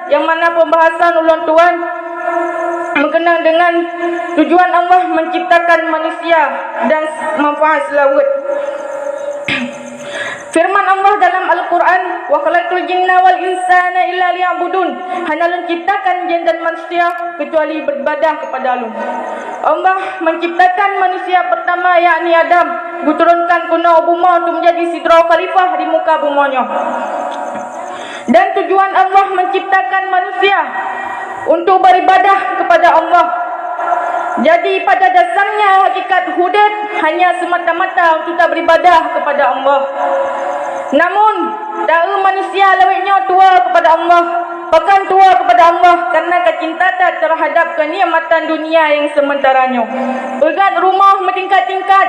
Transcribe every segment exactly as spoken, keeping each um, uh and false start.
nyang mana pembahasan ulôn tuan meukeunong deungon tujuan Allah menciptakan manusia dan manfaat seulaweuet. Firman Allah dalam Al-Quran, "Wa khalaqtul jinna wal insana illa liya'budun." Hana Lôn ciptakan jin dan manusia kecuali beribadah kepada Lôn. Allah menciptakan manusia pertama, yakni Adam, geuturunkan keunoe bumoe untuk menjadi sidroe khalifah di muka bumoe nyoe. Dan tujuan Allah menciptakan manusia untuk beribadah kepada Allah. Jadi, pada dasarnya hakikat udeb hanya semata-mata untuk tak beribadah kepada Allah. Namun, taeu manusia lawét nyoe tuwoe kepada Allah. Pakon tuwoe kepada Allah? Karena ka cinta that terhadap kenikmatan dunia nyang sementara nyoe. Peugöt rumoh meutingkat-tingkat,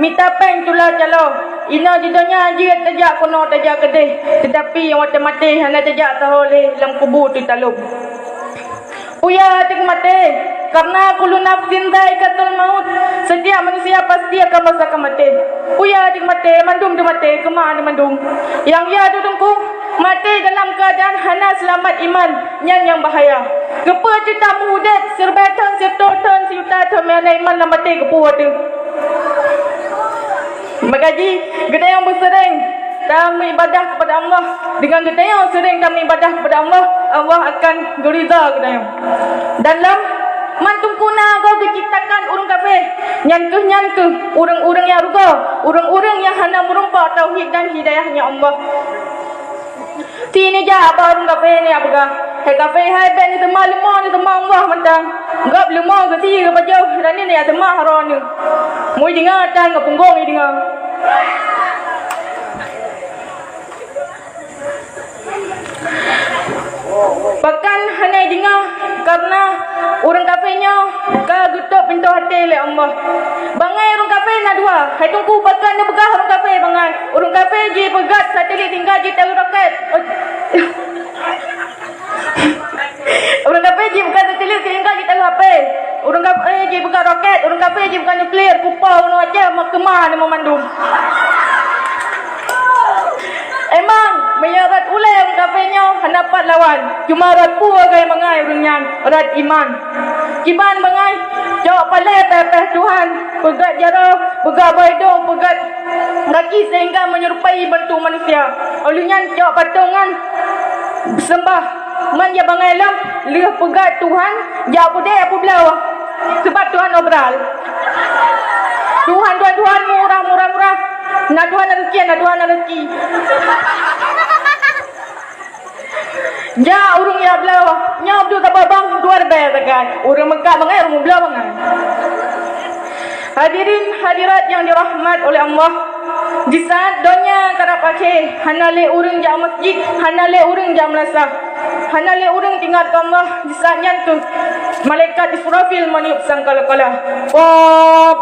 mita péng tula caloe. Inoe di donya jeuet tajak keunoe tajak keudeh, teutapi watée maté hana tajak sahoe lé lam kubu teutalop. Peue teuk maté, karena kullu nafsin dzaiqatul maut, setiap manusia pasti akan merasakan maté. Peue teuk maté, mandum teumaté, keumah mandum. Nyang ya teungku, maté dalam keadaan hana seulamat iman, nyan nyang bahaya. Keupeue cit tamuudeb siribée thon, siratoh thon, sijuta thon, meunyoe hana iman lam maté keupeue teuk? Maka jih, geutanyoe beuseuréng tameuibadah kepada Allah. Dengan geutanyoe seuréng tameuibadah kepada Allah, Allah akan geuriza geutanyoe. Dan lam mantong kuna goe geuciptakan ureuëng kafé, nyan keuh, nyan keuh ureuëng-ureuëng nyang rugoe, ureuëng-ureuëng nyang hana meureumpok tauhid dan hidayahnya Allah. Ti neujak bak ureuëng kafé neujak peugah, "Hai kafé hai, bék neuseumah leumo, neuseumah Allah mantong. Gob leumo geusie geupajoh, dan neujak seumah droeneuh." Mui deungoe tan geupunggong i deungoe. Pakon hana deungoe, karena ureuëng kafé nyoe ka geutôb pintoe até lé Allah. Bangai ureuëng kafé na dua. Hai teungku, pakon neupeugah ureuëng kafé bangai? Ureuëng kafé jipeugöt satelit sehingga jitaruh rokét. Ureuëng kafé jipeugöt satelit sehingga jitaruh H P. Ureuëng kafé jipeugöt rokét, ureuëng kafé jipeugöt nuklir, pupa ureuëng Aceh, meukeumah nyan mandum. Emang, meunyoe rot ulée ureuëng kafé nyoe hana pat lawan, cuma rot peue bangai ureuëng nyan, rot iman. Kiban bangai, cok palée péh-péh Tuhan, peugöt jaroe, peugöt bak idong, peugöt gaki sehingga menyerupai bentuk manusia. Óh lheueh nyan cok patong nyan seumbah. Man jak bangai lom, lheueh peugöt Tuhan, jak beudé peubloe. Sabab Tuhan obral. Tuhan, Tuhan, Tuhan murah, murah, murah. Na Tuhan na rezeki, na Tuhan na rezeki. Jak ureuëng jak bloe, nyoe beudôh saboh bang dua ribée sagai. Ureuëng meukat bangai, ureuëng meubloe bangai. Hadirin hadirat yang dirahmat oleh Allah, di saat donya karab akhé, hana lé ureuëng jak masjid, hana lé ureuëng jak meulasah, hana lé ureuëng teuingat keu Allah, di saat nyan keuh malaikat Israfil meniup sangkakala. Pop!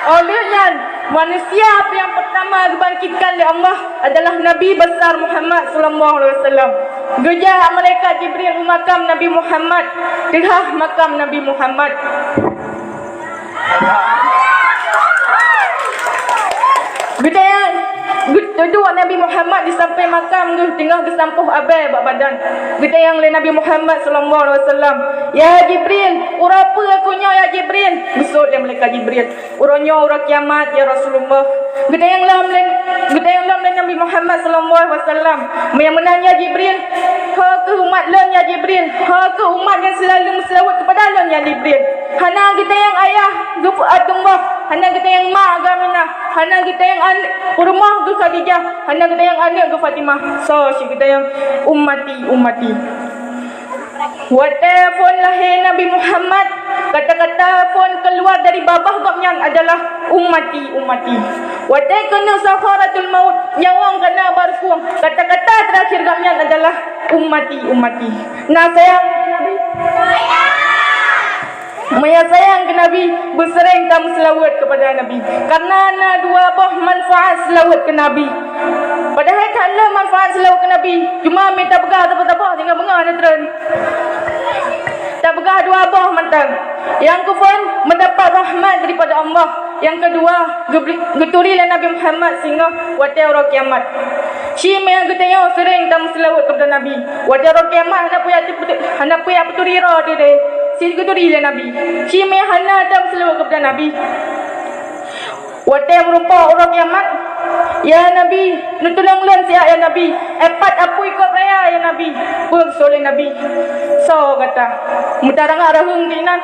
Óh lheueh nyan, manusia nyang pertama geubangkitkan lé Allah adalah Nabi Besar Muhammad sallallahu alaihi wasallam. Geujak malaikat Jibril u makam Nabi Muhammad, teuhah makam Nabi Muhammad. Geutanyong, geuduek Nabi Muhammad di sampéng makam geuh teungoh geusampôh abée bak badan. Geutanyong lé Nabi Muhammad sallallahu alaihi wasallam, "Ya Jibril, uroe peue keuh nyoe ya Jibril?" Geuseuôt lé malaikat Jibril, "Uroe nyoe uroe kiamat ya Rasulullah." Geutanyong lom lé, geutanyong lom lé Nabi Muhammad sallallahu alaihi wasallam, "Meunyo meunan ya Jibril, ho keuh umat lôn ya Jibril, ho keuh umat nyang selalu meuseulaweuet keupada lôn ya Jibril." Hana geutanyong ayah geuh Abdullah, hana geutanyong ma geuh Aminah, hana geutanyong an-, rumoh geuh Khadijah, hana geutanyong aneuëk geuh Fatimah. Soe cit geutanyong, "Ummati, ummati." Watée phon lahé Nabi Muhammad, kata-kata phon keuluar dari babah gobnyan adalah, "Ummati, ummati." Watée keuneuk sakharatul maut, nyawöng kana bak rukueng, kata-kata teurakhir gobnyan adalah, "Ummati, ummati." Na sayang keu Nabi? Meunyo sayang keu Nabi, beuseuréng tameuseulaweuet keupada Nabi. Karena na dua boh manfaat seulaweuet keu Nabi. Padahai that le manfaat seulaweuet keu Nabi, cuma mita peugah saboh-saboh sehingga beungoh na treun. Tapeugah dua boh mantong. Nyang keuphon, mendapat rahmat daripada Allah. Nyang keudua, geubri-, geuturi lé Nabi Muhammad singoh watée uroe kiamat. Ci meuiya geutanyoe seuréng tameuseulaweuet keupada Nabi. Watée uroe kiamat hana peue, hana peue peuturi droe teuh deh. Ci geuturi lé Nabi. Ci meuiya hana tameuseulaweuet keupada Nabi. Watée meurumpok uroe kiamat, "Ya Nabi, neutulông lôn siat ya Nabi. Eh, pat apui kôb raya ya Nabi." Peue geuseuôt lé Nabi? "Soe gata?" Meutarangah raheueng keunan.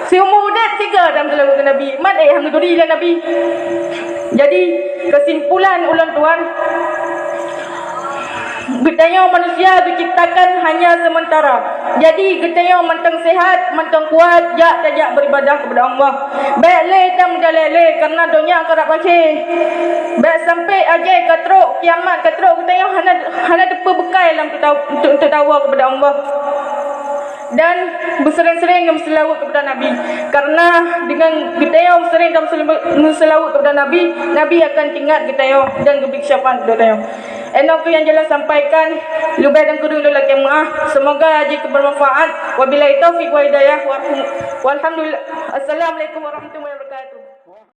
Siumu udeb sigoe tameuseulaweuet keu Nabi. Mat éh han geuturi lé Nabi. Jadi, keusimpulan ulôn tuan, geutanyoe manusia geuciptakan hanya sementara. Jadi, geutanyoe mantong sehat, mantong kuat, jak tajak beribadah kepada Allah. Bék lé tameujaléh lé, karena donya karab akhé. Bék sampai ajai ka trok, kiamat ka trok, geutanyoe hana, hana teupeu beukai lam teuta-, untuk, untuk tawa kepada Allah. Dan beuseuréng-seuréng meuseulaweuet kepada Nabi. Karena dengan geutanyoe seuréng dan meuseulaweuet kepada Nabi, Nabi akan teuingat geutanyoe dan geubri syafaat kepada geutanyoe. Inoe keuh nyang jeuet lôn sampaikan, leubeh dan kureueng lôn lakée meuáh. Semoga jeuet keu bermanfaat. Wabillahi taufiq wal hidayah. Warahmu-, walhamdulillah. Assalamualaikum warahmatullahi wabarakatuh.